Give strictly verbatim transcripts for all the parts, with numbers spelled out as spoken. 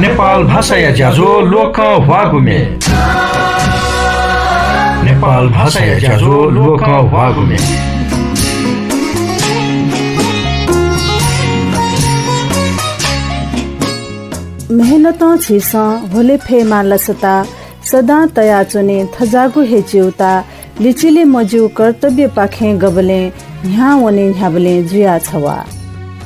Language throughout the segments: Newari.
नेपाल भाषाया ज्याझ्वः ल्वकं ह्वाःगु म्ये। नेपाल भाषाया ज्याझ्वः ल्वकं ह्वाःगु म्ये। मेहनतं झीसं ह्वले फयेमा लसता सदां तयाच्वने थज्याःगु हे च्यूताः लिचिले मज्यू कर्तव्यपाखें गबलें न्ह्याः वने न्ह्याबलें जुयाछ्वः।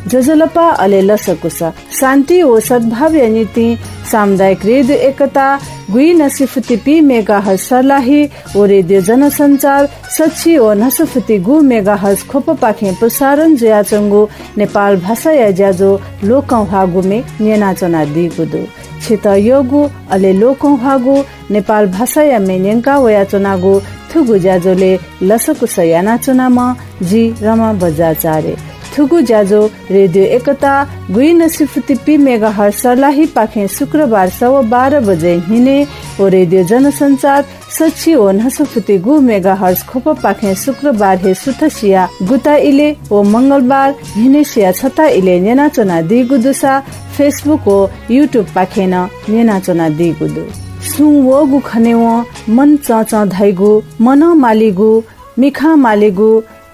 ज्वजलपा अले लसकुस। शान्ति व सद्भावया निंतिं सामुदायिक रेडियो एकता गुइन्हय्‌सिफुति पी मेगाहर्ज सर्लाही व रेडियो जनसञ्चार सछि व न्हय्‌सिफुति गु मेगाहर्ज ख्वपपाखें प्रसारण जुयाच्वंगु नेपाल भाषाया ज्याझ्वः ल्वकं ह्वाःगु म्ये न्यनाच्वनादीगु दु। छित यःगु अले ल्वकं ह्वाःगु नेपाल भाषाया म्ये न्यंका वयाच्वनागु थुगु ज्याझ्वलय् लसकुस यानाच्वनाम्ह जि रमा बज्राचार्य। थुगु ज्याझ्वः रेडियो एकता गुइन्हय्‌सिफुति पी मेगाहर्ज सर्लाहीपाखें शुक्रबार सवा बाह्र बजे न्हिनय् व रेडियो जनसञ्चार सछि व न्हय्‌सिफुति गु मेगाहर्ज ख्वपपाखें शुक्रबार हे सुथसिया गुता इलय् व मंगलबार न्हिनसिया छता इलय् न्यनाच्वनादीगु दुसा Facebook व YouTube पाखें नं न्यनाच्वनादीगु दु। सुं वःगु खनेवं मन चंचं धाइगु, मनं मालीगु, मिखां मालीगु,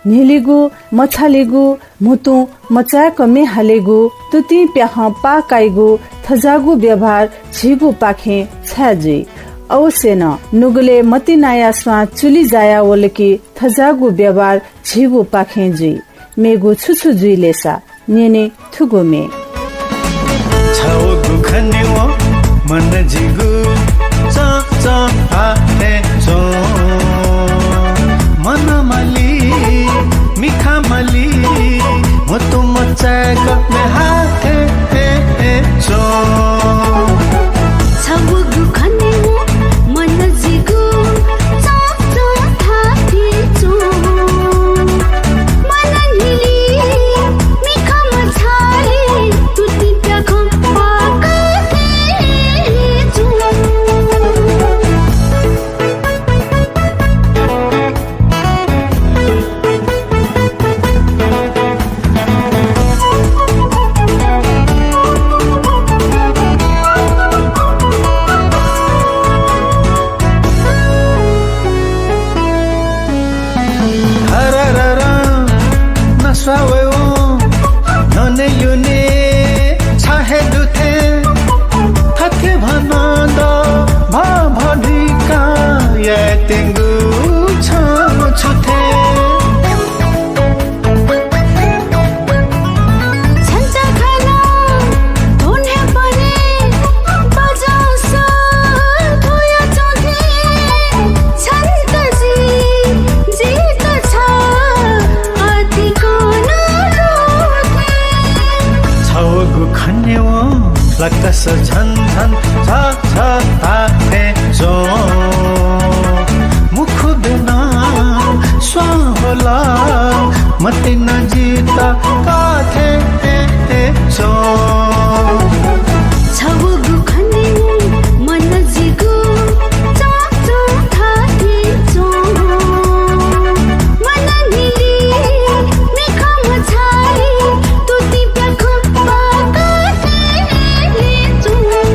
न्हिलिगु, मछालिगु, म्हुतुं मचाय्‌क म्ये हालेगु, तुतिं प्याखं पाः काइगु थज्याःगु व्यवहार झीगुपाखें छाय् जुइ? अवश्य नं नुगलय् मतिनाया स्वां चुलि जाया वल कि थज्याःगु व्यवहार झीगुपाखें जुइ। मेगु छु छु जुइ ले सा? न्यने थुगु म्ये। छगू खनेवं मन जिगु चं चं धाये च्वं। मनं माली, मिखां माली, म्हुतुं मचाय्‌क म्ये हाये च्वं। छगू खनेवं मन जिगु चं चं धाये च्वं। मनं न्हिलि, मिखां मछालि, तुतिं प्याखं पाः काये च्वं। हरररं नस्वाः वयेवं न्ह्यःने ल्यूने छाय् हे दु थें। थथे भनं द भं भं धिकां यायेत्यंगु छं छु थें। झन्झाखालं धुन हे बने बजंस थुया च्वंथें। छन्त जि, जित छ, अतिकं नं लुथें। छगू खनेवं लकस झन झन झ झ धाये च्वं। मुखुदँ नं स्वां ह्वल, मतिना जित कथय् च्वं। छगू खनेवं मन जिगु चं चं धाये च्वं। मनं न्हिलि, मिखां मछालि, तुतिं प्याखं पाः काये च्वं।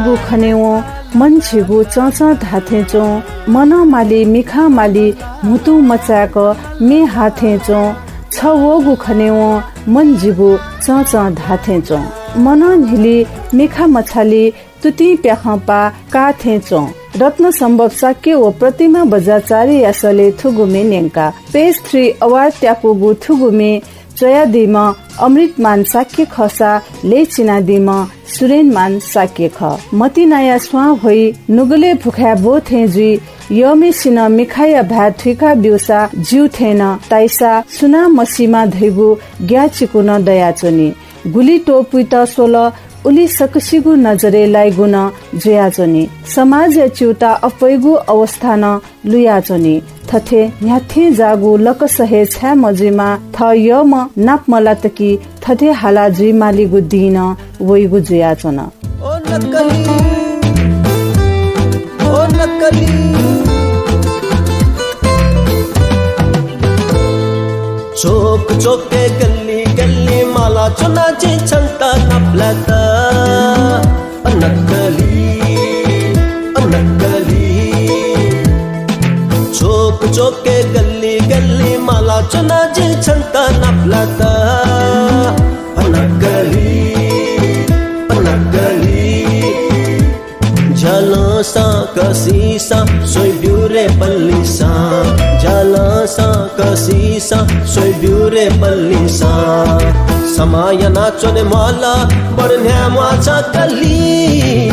गु खनेवं मन झिगु चंचं धाथें च्वं। मनं माली, मिखां माली, म्हुतुं मचाय्क म्ये हाथें च्वं। छ वःगु खनेवं मन झिगु चंचं धाथें च्वं। मनं न्हिली, मिखा मछाली, तुतिं प्याखं पाः काः थें च्वं। रत्नसम्भव शाक्य व प्रतिमा बज्राचार्यया सलय् थुगु म्ये न्यंका। Page three award त्याकूगु थुगु म्ये च्वयादीम्ह अमृतमान शाक्य खःसा लय् चिनादीम्ह सुरेनमान शाक्य खः। मतिनाया स्वां ह्वइ, नुगलय् भुखाय् ब्व थें जुइ, यःम्हेसिनं मिखाया भाय् थुइका ब्यूसा ज्यू थें नं ताइसा सुनां मसीमा धइगु ग्याःचिकु नं दयाच्वनी। गुलि त्वपुइत स्वल, उलि सकसिगु नजरय् लाइगु नं जुयाच्वनी। समाजया च्यूताः अप्वइगु अवस्था नं लुयाच्वनी। थथे न्ह्याथें जाःगु लकस हे छाय् मजुइमा, थः यःम्ह नाप मलात कि थथे हाला जुइमालीगु दिं नं वइगु जुयाच्वन। ओ नक्कली, ओ नक्कली। चोक चोकय् गल्ली गल्ली माला च्वना जिं छन्त नापलात। अ नक्कली, अ नक्कली। चोक चोकय् गल्ली गल्ली माला च्वना जिं छन्त नापलात। अ नक्कली, अ नक्कली। ज्यालंसां कसिसां स्वइब्यु रे पल्लिसां। ज्यालंसां कसिसां स्वइब्यु रे पल्लिसां। समाः यानाच्वने म्वाःल, बरु न्ह्याये म्वाः छकः ली।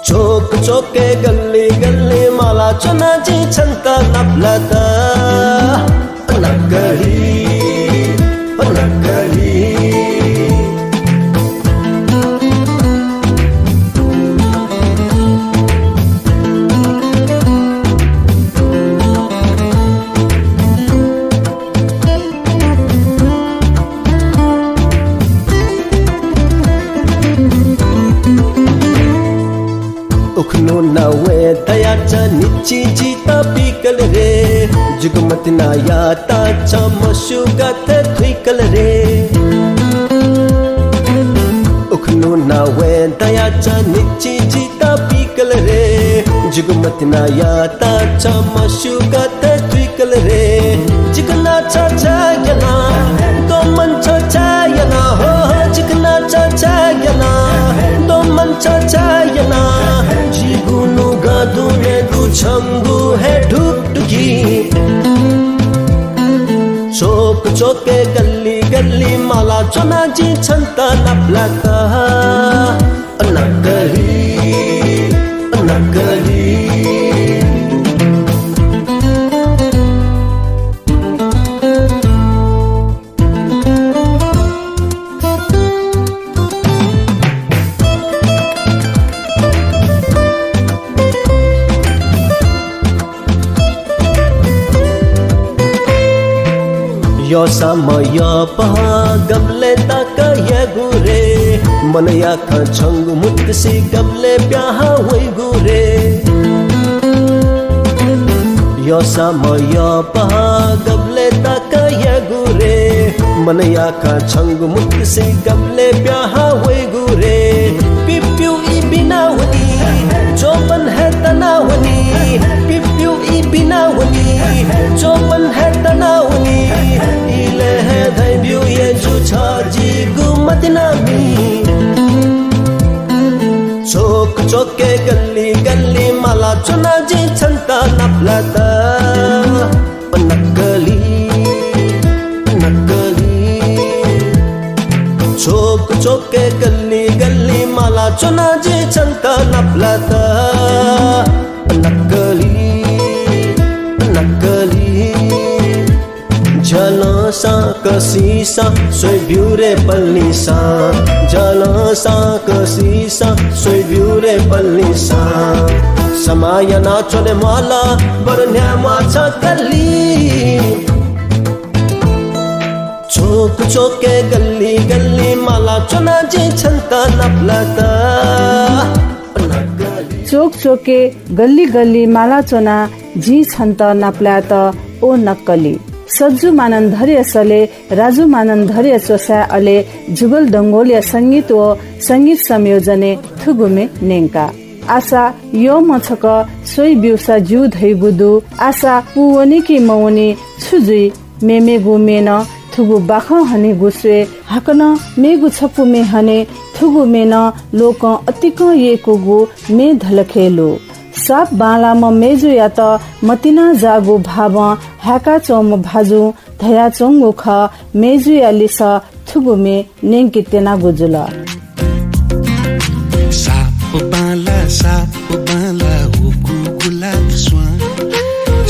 चोक चोकय् गल्ली गल्ली माला च्वना जिं छन्त नापलात। नक्कली, नक्कली। उखुन्हु नावय् दयाच्वँ निच्छि जितः पिकल रे। जिगु मतिनायात छं मस्यू गथे थुइकल रे। उखुन्हु नावय् दयाच्वँ निच्छि जितः पिकल रे। जिगु मतिनायात छं मस्यू गथे थुइकल रे। चिकना छाय् छाय् याना, दोमन छाय् छाय् याना, हो, हो, चिकना छाय् छाय् याना, दोमन छाय् छाय् याना। जिगु नुगः दुने दु छंगु हे ढुकढुकी। चोक चोकय् गल्ली गल्ली माला च्वना जिं छन्त नापलात। नक्कली, नक्कली। यःसां मयः पहः गबलय् तक यायेगु रे। मनया खँ छंगु मुतुसि गबलय् प्याहां वइगु रे। यःसां मयः पहः गबलय् तक यायेगु रे। मनया खँ छंगु मुतुसि गबलय् प्याहां वइगु रे। पिप्यू ई बिना वनी, जोबन हे तना वनी। पिप्यू ई बिना वनी, जोबन हे तना वनी। इलय् हे धइब्यू यजु छ जिगु मतिनामि। चोक चोकय् गल्ली गल्ली माला च्वना जिं छन्त नापलात। नक्कली, नक्कली। चोक चोकय् गल्ली गल्ली माला च्वना जिं छन्त नापलात। नक्कली, नक्कली। ज्यालंसां कसिसां स्वइब्यु रे पल्लिसां। ज्यालंसां कसिसां स्वइब्यु रे पल्लिसां। समाः यानाच्वने म्वाःल, बरु न्ह्याये म्वाः छकः ली। चोक चोकय् गल्ली गल्ली माला च्वना जिं छन्त नापलात। चोक चोकय् गल्ली गल्ली माला च्वना जिं छन्त नापलात ओ नक्कली। सज्जु मानन्धरया सलय् राजु मानन्धरया च्वसाय् अले जुगल डंगोलया संगीत व संगीत संयोजनय् थुगु म्ये न्यंका। आशा यःम्ह छकः स्वइ ब्यूसा ज्यू धइगु दु। आशा पूवनी कि मवनी छु जुइ? मेमेगु म्ये नं थुगु बाखं हनेगु स्वये। हाकनं मेगु छपु म्ये हने। थुगु म्ये नं लोकं अतिकं यय्कूगु म्ये धलखय् लु। साप बांलाःम्ह मय्जुयात मतिना जाःगु भावं हाय्काच्वंम्ह भाजुं धयाच्वंगु खः, मय्जुया लिसः थुगु म्ये न्यंके त्यनागु जुल। साप बांला, साप बांला, हुगु गुलाब स्वां।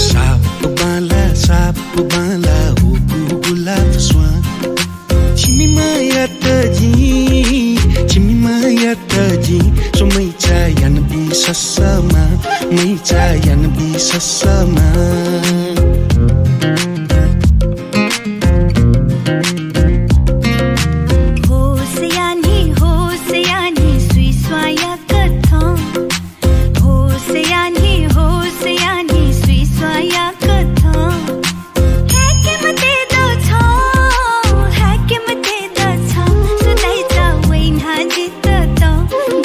साप बांला, साप बांला, हुगु गुलाब स्वां। छिमि मायात जिं, छिमि मायात जिं, स्वम्ह मय्चा यानाबी ससःमा, मय्चा यानाबी ससःमा। होस यानि, होस यानि, सुइस्वाया कथं। होस यानि, होस यानि, सुइस्वाया कथं। हाय्के मते दःछं, हाय्के मते दःछं, सु दाइचा वइना जितः तं,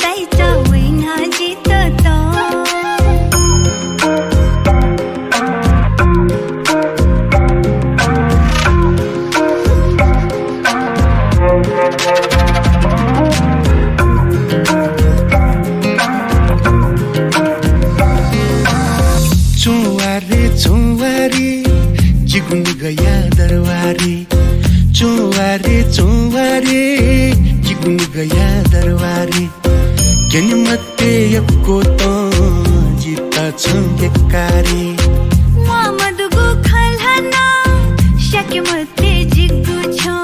दाइचा वइना जितः तं। च्वंवारे, च्वंवारे, जिगु नुगःया दरवारे। च्वंवारे, च्वंवारे, जिगु नुगःया दरवारे। ग्यने मते यक्व तं जितः छं बेकारे। म्वाः मदुगु खँ ल्हाना, स्याके मते जिगु छ्यं।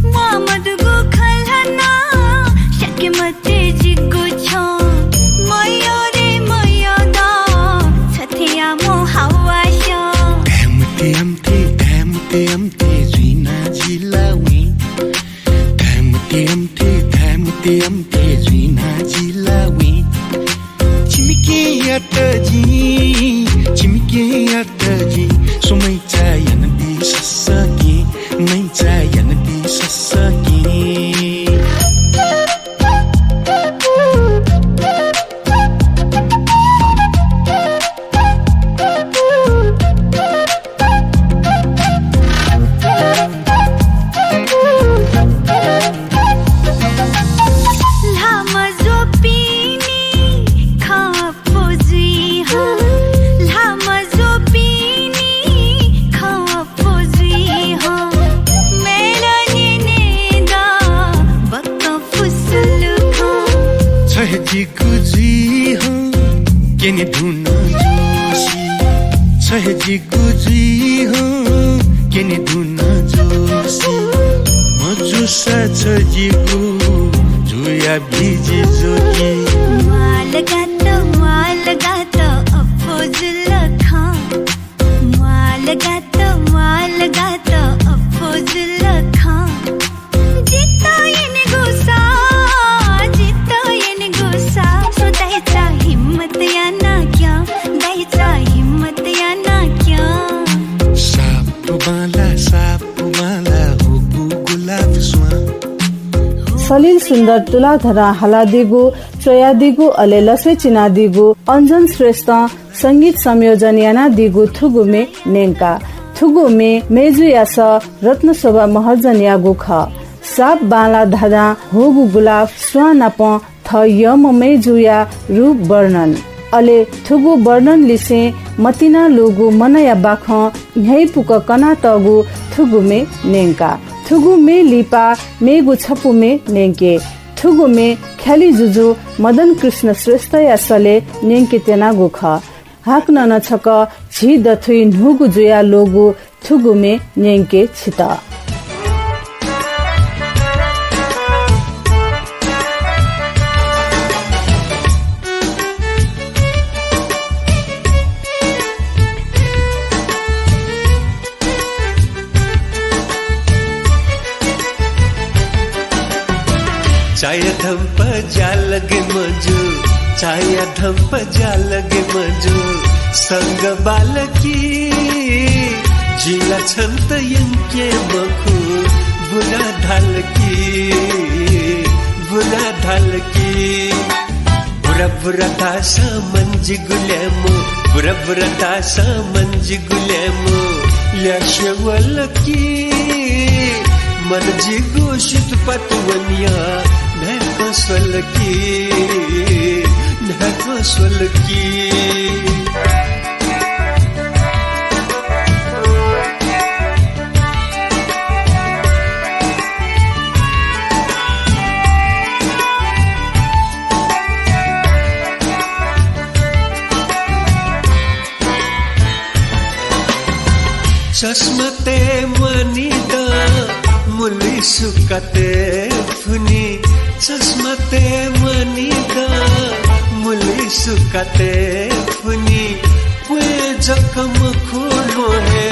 म्वाः मदुगु खँ ल्हाना, स्याके मते जिगु छ्यं। मयः रे मयः द, छथेयाम्ह हावास्यं। धाये मते अम्थे, धाये मते अम्थे जुइना जि ला वें। धाये मते अम्थे, धाये मते अम्थे जुइना जि ला वें। छिमिकेयात जिं, छिमिकेयात जिं, स्वम्ह मय्चा यानाबी ससःकें, मय्चा यानाबी ससःकें। ल्हाः मज्यूपिनि खँ अप्वः जुइ हं, ल्हाः मज्यूपिनि खँ अप्वः जुइ हं। मेला न्यने द बक्क फुसुलु खँ। छ हे जिगु जुइ हं, क्यने धुन जोसि। छ हे जिगु जुइ हं, क्यने धुन जोसि। मजूसा छ जिगु जुयाबी जि ज्योति। म्वाःल गात, म्वाःल गात अप्वः जुल खँ। म्वाःल गात, म्वाःल गात अप्वः जुल खँ। जितः यनेगु सा, जितः यनेगु सा, सु दाइचा हिम्मत याना क्यँ, दाइचा हिम्मत याना क्यँ। साप बांला, साप बांला, हुगु गुलाब स्वां। सलिल सुन्दर तुलाधरं हालादीगु, च्वयादीगु अले लसय् चिनादीगु अञ्जन श्रेष्ठं संगीत संयोजन यानादीगु थुगु म्ये न्यंका। थुगु म्ये मय्जुया सः रत्नशोभा महर्जनयागु खः। साप बांला धाधां हुगु गुलाब स्वां नापं थः यःम्ह मय्जुया रूप वर्णन। अले थुगु वर्णन लिसें मतिना लूगु मनया बाखं न्ह्याइपुक कनातःगु थुगु म्ये न्यंका। थुगु म्ये लिपा मेगु छपु म्ये न्यंके। थुगु म्ये ख्यालि जुजु मदन कृष्ण श्रेष्ठया सलय् न्यंके त्यनागु खः। हाकनं नं छकः झी दथुइ न्हूगु जुया लूगु थुगु म्ये न्यंके छित। चाया धम्प ज्यालगे मजू, चाया धम्प ज्यालगे मजू, संग बालकी जिं ला छन्त यंके मखु, बुरा धाल कि, बुरा धाल कि। बुरा बुरा धाःसां मन जिगु ल्याय्म्ह, बुरा बुरा धाःसां मन जिगु ल्याय्म्ह ल्यासे वल कि। मन जिगु सितपात वनिया न्हाय्कं स्वल कि, न्हाय्कं स्वल कि। चस्मातय् म्वाःनि द, मुलुइ सुकातय् फुनि। चस्मातय् म्वाःनि द, मुलुइ सुकातय् फुनि। प्वँय् जक मखु, ल्वहं हे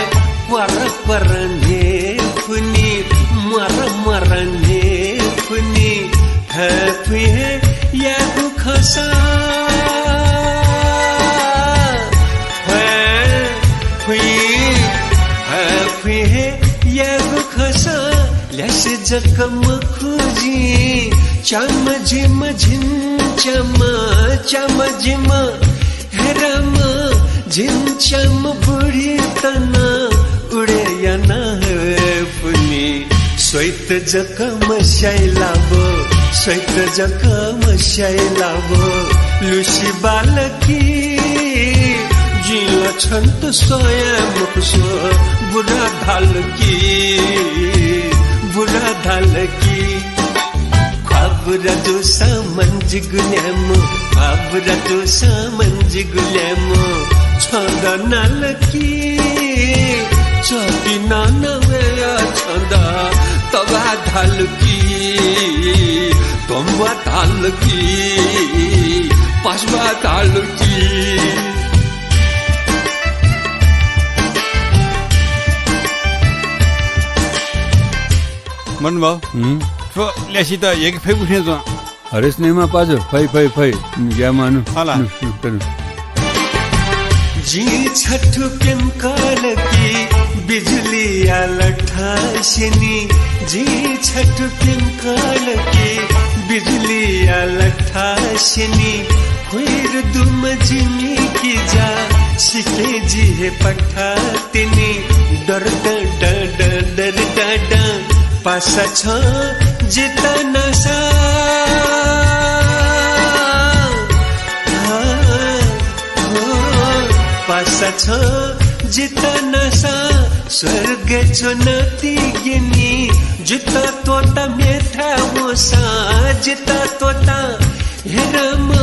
प्वार प्वार न्ह्यः फुनि, म्वार म्वार न्ह्यः फुनि। फुइँ हे यायेगु खःसा, फुइँ, फुइँ हे यायेगु खःसा, ल्यासे जक मखु जिं, च्याम्ह जिम्ह झिंच्याम्ह, च्याम्ह जिम्ह हे राम, झिंच्याम्ह बुढी तना उडे याना हे फुनि। स्वइत जक मस्याइ ला व, स्वइत जक मस्याइ ला व, लुसि बाल कि। जिं ला छन्त स्वये मखु, बुरा धाल कि, बुरा धाल कि। ख्वाः बुरा जूसां मन जिगु ल्याय्म्ह, ख्वाः बुरा जूसां मन जिगु ल्याय्म्ह छन्त नाल कि। चःपिं नं वया छन्त तबा धाल कि, तंबा धाल कि, पासबा धाल कि। मदन बाबु, हम्म? थ्व ल्यासेत यय्के फइगु थें च्वं। हरेश नयेमा पाजु, फइ, फइ, फइ। ज्या मानु। हला। नु, नु, नु। जिं छथु प्यंकाल कि बिजुलीया लठा स्यनी। जिं छथु प्यंकाल कि बिजुलीया लठा स्यनी। ख्वीर दुम्ह जिमि किजा सिकें जि हे पठा तिनि। डर डं डं डं डर डं डं पासा छं जितः नासा। पासा छं जितः नासा स्वर्गय् च्वनातिनि। जितः त्वःताः मेथाय् वंसा, जितः त्वःताः हे राम,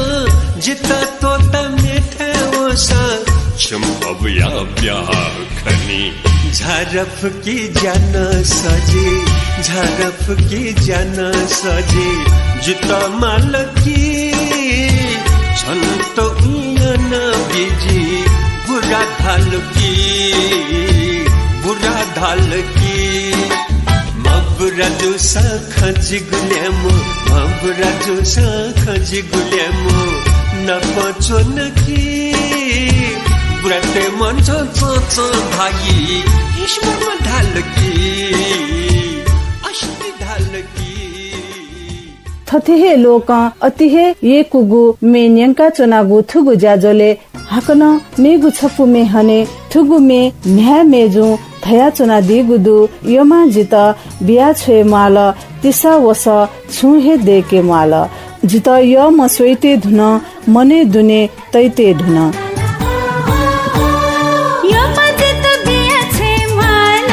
जितः त्वःताः मेथाय् वंसा छम्ह अबुया ब्याहा खनी। झारफुकी ज्या नं सजि, झारफुकी ज्या नं सजि, जितः माल कि छन्त उइँया नं बिजि। बुरा धाल कि, बुरा धाल कि। मबुरा जूसां खँ जिगु ल्याय्म्ह, मबुरा जूसां खँ जिगु ल्याय्म्ह नाप च्वन कि। बुरातय् मन छं छं छं धाइ, ईश्वरं धाल कि, अस्ति धाल कि। थथे हे लोकं अति हे यय्कूगु म्ये न्यंकाच्वनागु थुगु ज्याझ्वलय् हाकनं मेगु छपु म्ये हने। थुगु म्ये न्हाय् मय्जुं धयाच्वनादीगु दु। यःम्हं जितः बिया छ्वये म्वाल, तिसा वसः छुं हे दय्के म्वाल। जितः यःम्हं स्वइते धुन, मनय् दुने तइते धुन। यःम्हं जितः बिया छ्वये म्वाल,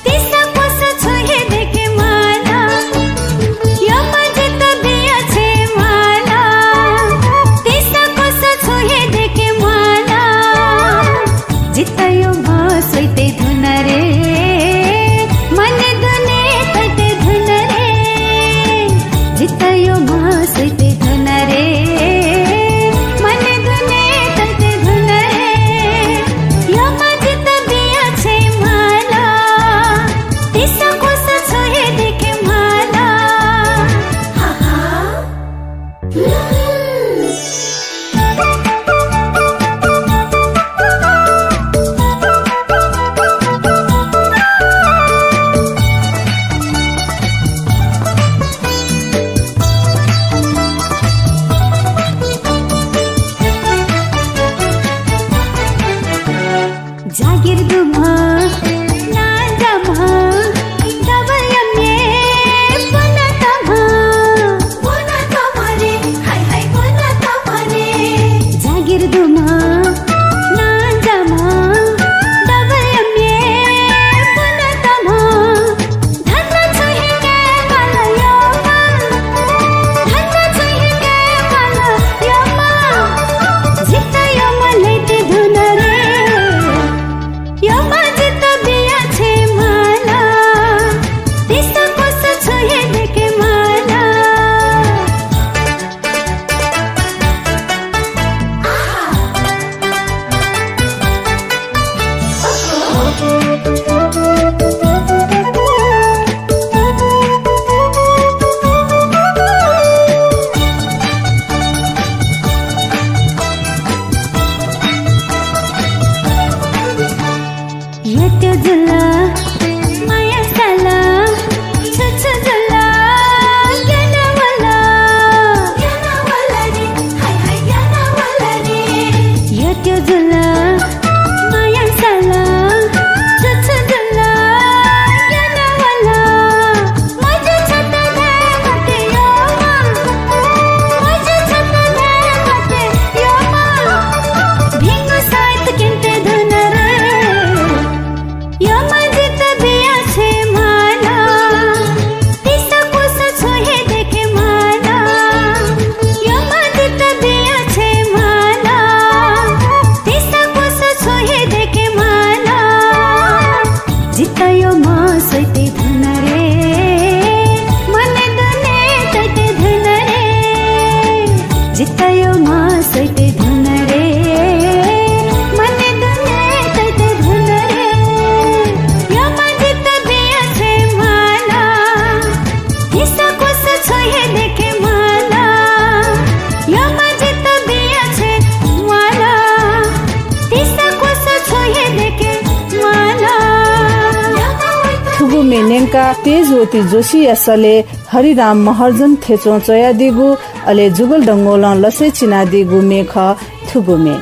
तिसा वसः छुं हे दय्के म्वाल। यःम्हं जितः बिया छ्वये म्वाल, तिसा वसः छुं हे दय्के म्वाल। जितः यःम्हं स्वइते धुन रे, मनय् दुने तइते धुन रे। जितः यःम्हं स्वइते धुन रे, मनय् दुने तेजवती जोशीया सलय् हरिराम महर्जन थेच्वं च्वयादीगु, अले जुगल डंगोलं लसय् चिनादीगु म्ये खः थुगु म्ये।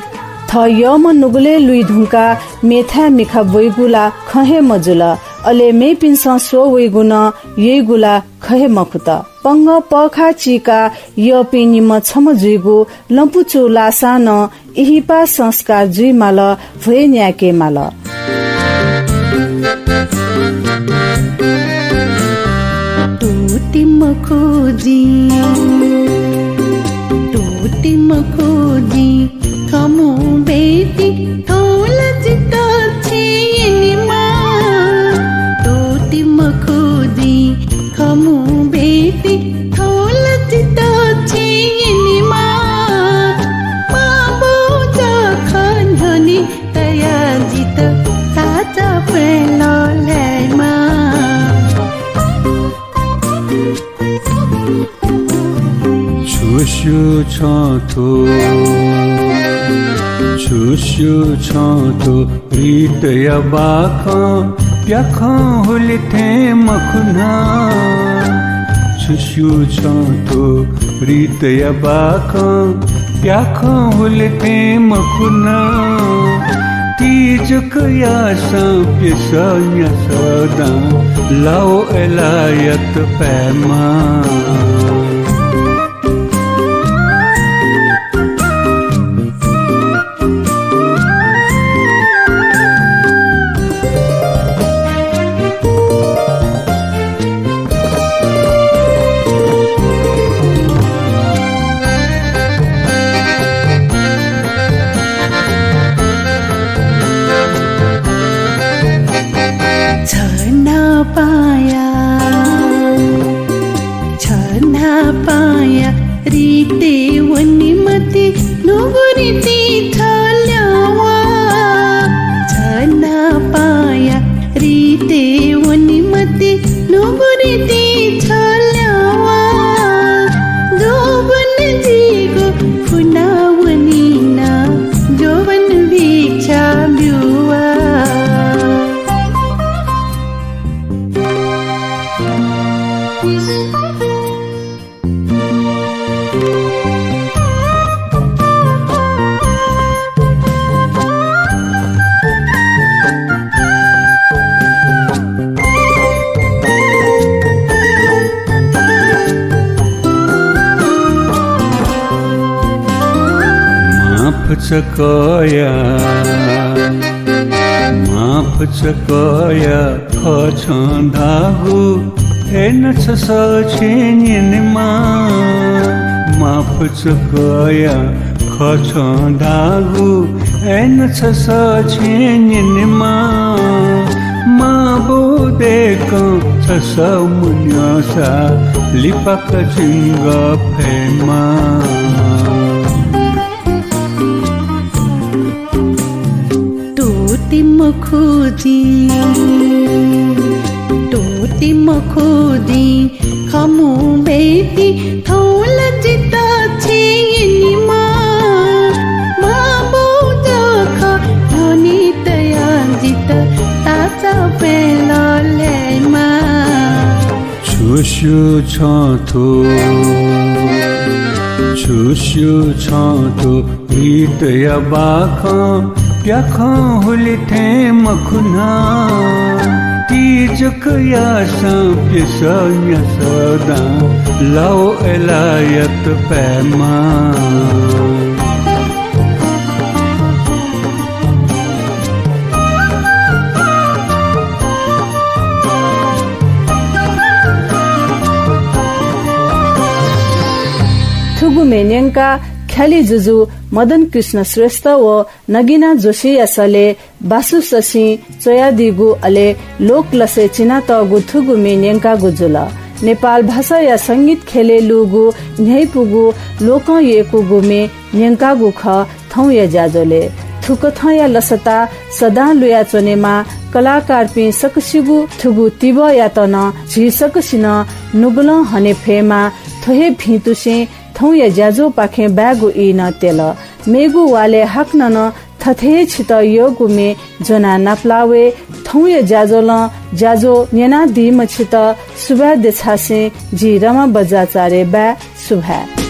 थः यःम्ह नुगलय् लुइ धुंकाः मेथाय् मिखा ब्वइगु ला खँ हे मजुल, अले मेपिन्सं स्वः वइगु नं यइगु ला खः हे मखुत। पंगः पःखाः चीकाः यःपिं निम्ह छम्ह जुइगु लँपु चूलाःसां नं इहिपा संस्कार जुइमाल, भ्वय् न्याय्के माल। तुति मखु जिं, तुति मखु जिं, खमु बेटी थौं ला जितः छिं यनेमा। तुति मखु जिं, खमु बेटी थौं ला जितः छिं यनेमा। मांबौ जःखः न्ह्यःने तयाः जितः साचा प्रेम लःल्हायेमा। छु स्यू छं थ्व, छु स्यू छं थ्व रितया बाखं प्याखं हुले थें मखु नं। छु स्यू छं थ्व रितया बाखं प्याखं हुले थें मखु नं। तीजक याःसां प्यसः न्यासः दां लाव अय्लाय् यात पाय्मा। छ न्हापांया, छ न्हापांया रितय् वने मते, नुगु रितय् छ्यलें वा। छ न्हापांया रितय् वने मते, नुगु रितय् छ्यलें वा। जोबन जिगु फुना वनी नं, जोबन भिक्षा ब्यु वा। माफ छकया, माफ छकया, खः छं धाःगु अय्नं छसः छेँ न्यनेमा। माफ छकया, खः छं धाःगु अय्नं छसः छेँ न्यनेमा। मांबौ दय्कं छसः मन्यंसा लिपा कचिंगः फयेमा। तुति मखु जिं, तुति मखु जिं, खमु बेटी थौं ला जितः छिं यनेमा। मांबौ जक न्ह्यःने तयाः जितः साचा प्रेम लःल्हायेमा। छु स्यू छं थ्व, छु स्यू छं थ्व, प्रीतया बाखं प्याखं हुले थें मखु नं। तीजक याःसां प्यसः न्यासः दां लाव अय्लाः यात पायेमा। थुगु म्ये न्यंकाः ख्यालि जुजु मदन कृष्ण श्रेष्ठ व नगिना जोशीया सलय् बासु शशिं च्वयादीगु, अले लोकलसय् चिनातःगु थुगु म्ये न्यंकागु जुल। नेपाल भाषाया संगीत ख्यलय् लूगु न्ह्यइपुगु लोकं यय्कूगु म्ये न्यंकागु खः थौंया ज्याझ्वलय्। थुकथंया लसता सदां लुयाच्वनेमा। कलाकारपिं सकसिगु थुगु तिबःयात नं झी सकसिनं नुगलं हने फयेमा। थ्व हे भिंतुसें थौंया ज्याझ्वःपाखें बायेगु ई नं त्यल। मेगु वालय् हाकनं नं थथे हे छितः यःगु म्ये ज्वनाः नापलाः वये। थौंया ज्याझ्वलं ज्याझ्वः न्यनादीम्ह छितः सुभाय् देछासें जि रमा बज्राचार्य बाय्। सुभाय्।